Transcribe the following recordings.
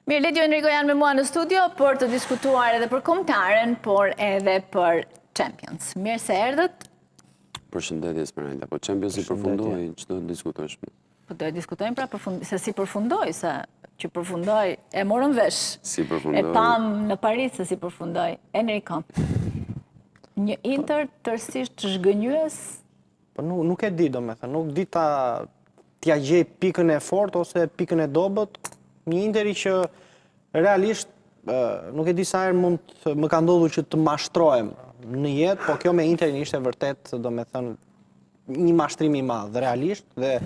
Mirë, Ledio Enrico janë me mua në studio për të diskutuar edhe për kombëtaren, por edhe për Champions. Mirë se erdhët. Përshëndetje Esmeralda, po Champions i përfundoi, ç'do të diskutosh? Po do e diskutojmë pra përfund... se si përfundoi, se që përfundoi, e morëm vesh. Si përfundoi? E pam në Paris se si përfundoi. Enrico, një Inter tërësisht zhgënjyes Po nuk, nuk e di, domethënë, nuk di ta t'ia gjej pikën e fortë ose pikën e dobët. Një Interi që realisht nuk e di sa herë mund të, më ka ndodhur që të mashtrohem në jetë, po kjo me Interin ishte vërtet, domethënë, një mashtrim i madh realisht dhe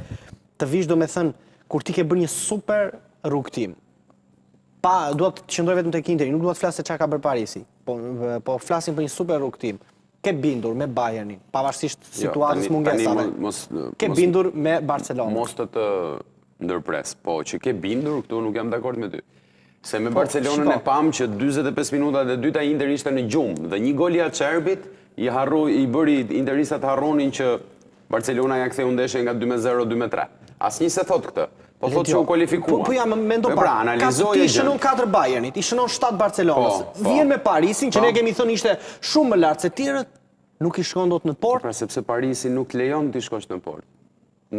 të vish domethënë kur ti ke bërë një super rrugëtim. Pa, dua të qëndroj vetëm tek Interi, nuk dua të flas se çka ka bërë Parisi. Po po flasim për një super rrugëtim. Ke bindur me Bayernin, pavarësisht jo, situatës mungesave. Mos, ke bindur me Barcelonën. Mos të të ndërpres, po që ke bindur këtu nuk jam dakord me ty. Se me po, Barcelonën e pam që 45 minutat e dyta Inter ishte në gjumë dhe një gol i Acerbit i harru i bëri interistat harronin që Barcelona ja ktheu ndeshjen nga 2-0 2-3. Asnjë s'e thot këtë. Po thotë që u kualifikua. Po, po ja, mendo pak. Pra, analizoje Ti shënon 4 Bayernit, i shënon 7 Barcelonës. Po, po. Vjen me Parisin, që po. ne kemi thënë ishte shumë më lart se tjerët, nuk i shkon dot në portë. Pra sepse Parisi nuk lejon t'i shkosh në portë.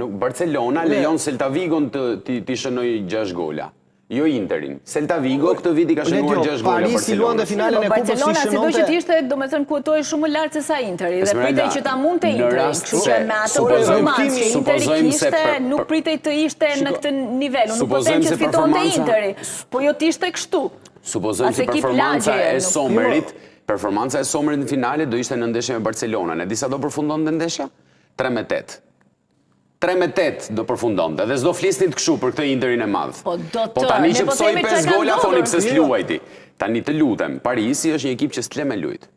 Nuk Barcelona lejon Celta Vigon të t'i shënojë 6 gola. Jo Interin. Celta Vigo këtë vit i ka shënuar 6 gola Barcelonës. Parisi luante finalen e po, kupës i Barcelona sido shënonte që të ishte, domethënë kuotoi shumë më lart se sa Interi dhe pritej që ta mundte Interin. Kështu që me atë performancë që Interi kishte, nuk pritej të ishte në këtë nivel. Unë nuk po them që të fitonte Interi, po jo të ishte kështu. Supozojmë se performanca e Sommerit, performanca e Sommerit në finale do ishte në ndeshje me Barcelonën. E di sa do përfundonte ndeshja? 3 me 8. 3 me 8 do përfundonte dhe s'do flisnit kështu për këtë Interin e madh. Po do të, po tani që po pësoi 5 gola thoni pse Jo. s'luajti. Tani të lutem, Parisi është një ekip që s'të le me lujt.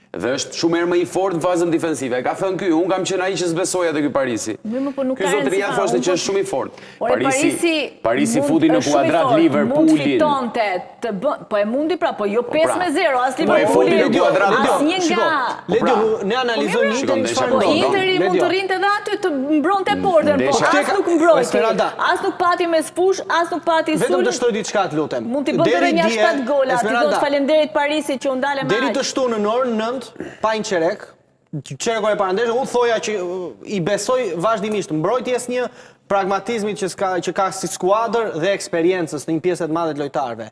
Dhe është shumë herë më i fortë në fazën defensive. E ka thënë ky, unë kam qenë ai që s'besoja te ky Parisi. Mirë, po nuk ky ka zotëria rëndësi, thoshte unë që po- është shumë i fortë. Ore, Parisi, Parisi mund- futi në është shumë i kuadrat fortë, Mund Liverpoolin. fitonte të bën, po e mundi pra, po jo 5 pra. me 0, as Po e Liverpooli, futi në kuadrat asnjë Shiko, nga Ledio, pra. ne analizojmë Shiko, Interin ndeshja çfarë Po ndodh. Interi mund të Ledio. rrinte edhe aty të mbronte portën, po Ndeshja- as nuk mbrojti, Esmeralda. as nuk pati mesfushë, as nuk pati Vetëm sulm. të shtoj diçka të lutem. Mund t'i bënte Deri edhe një dje, 7 gola, t'i Esmeralda, thotë faleminderit Parisit që u ndale me Deri aq. të shtunën në orën 9, pa një çerek, çerek ore para ndeshjes, unë thoja që uh, i besoj vazhdimisht mbrojtjes një, pragmatizmit që, ska, që ka si skuadër dhe eksperiencës në një pjesë të madhe të lojtarëve.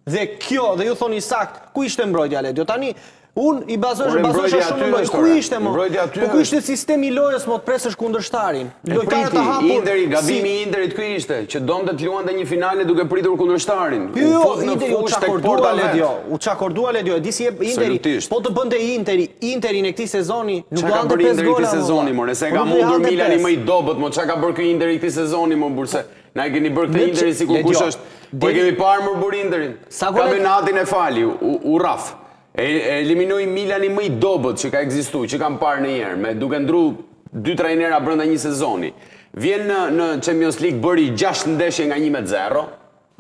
Dhe kjo, dhe ju thoni sakt, ku ishte mbrojtja Ledio? Tani unë i bazoj Ore, bazoj mbrojtja shumë aty në mbrojtje. është, Ku ore. ishte mo? Mbrojtja aty Po ku është. ishte sistemi i lojës mo të presësh kundërshtarin? E Lojtarët priti, të hapur. Interi, gabimi si- i Interit ky ishte, që donte të luante një finale duke pritur kundërshtarin. Jo, U jo, fut në Interi u fushë tek çakordua porta vet. Ledio, u çakordua Ledio, e di si e Interi, Absolutisht. po të bënte Interi, Interin e këtij sezoni nuk Çka do ka hante bërë 5 Interi gola. këtij sezoni, mo, more, se e Po ka nuk do i mundur hante Milani pesë. më i dobët, mo çka ka bërë ky Interi këtij sezoni, mo burse. Na e keni bërë këtë Në Interi që- sikur kush Ledio, është. Po e deri- kemi parë më burr Interin. Sa gola- Kampionatin e fali, u, u raf. E, e eliminoi Milani më i dobët që ka ekzistuar, që kam parë ndonjëherë, me duke ndru dy trajnera brenda një sezoni. Vjen në në Champions League bëri 6 ndeshje nga 1-0,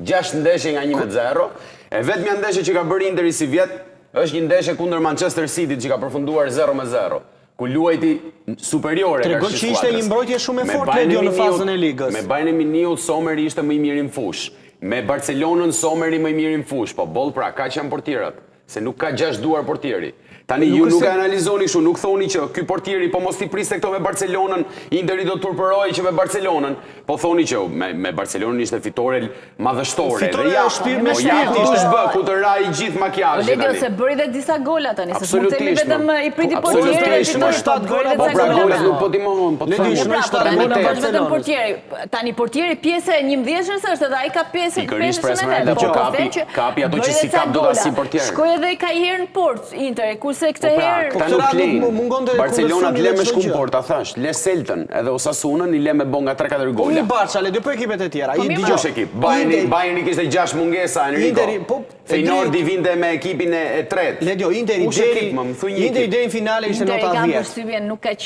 6 ndeshje nga 1-0. E vetmja ndeshje që ka bërë Interi si vjet është një ndeshje kundër Manchester City që ka përfunduar 0-0 ku luajti superiore Tregon karshi që ishte skuadrës. një mbrojtje shumë e Me fortë, Bayern Ledio, në Munihut- fazën e ligës. Me Bayern e Munihut Someri ishte më i miri në fushë. Me Barcelonën Someri më i miri në fushë. Po boll pra, kaq janë portierat, se nuk ka gjashtë duar portieri. Tani Nuk ju është nuk se- e analizoni kështu, nuk thoni që ky portieri po mos t'i priste këto me Barcelonën, Interi do turpërohej që me Barcelonën. Po thoni që me, me Barcelonën ishte fitore madhështore. Fitore Dhe ja, e shpirt me po ja shpirt ku ishte. është bë, ku të ra i gjithë makiazhi Ledio tani. se bëri dhe disa gola tani, se s'mund të themi Absolutisht, vetëm mo. i priti portieri dhe Absolutisht, fitoi, mo. po Shtat bëri gola, dhe Po disa pra gola. golat nuk po t'i mohon, po të Ledio, them. i Po shënoi pra, po shtat tani gola nuk është vetëm Barcelonës. portieri. Tani portieri pjesë e 11-shës është edhe ai ka pjesë Pikërisht pra pjesën e vet. Esmeralda, Po po po kapi- them që kapi ato që bëri si dhe ca kap dot gola. asnjë portier. Shkoi edhe ka herë në port Interi, kurse këtë Po pra, herë këta këtë nuk radhë lejnë. nuk mungonte Barcelona të kundërsulmi le dhe me çdo shku në gjë. port, ta thash, le Celtën, edhe Osasunën i le me bo nga 3-4 Po gola. një Barça, Ledio, po ekipet e tjera. I mirë, dëgjoj. Kush ekip? Bayerni, Interi- Bayerni kishte 6 mungesa, Enrico. Interi, po, e Feyenoordi drejt. vinte me ekipin e, e tretë. Ledio, Interi Kush deri ekip, më, më thuj një Interi ekip. deri në finale ishte Interi nota kam 10. përshtypjen nuk ka qenë.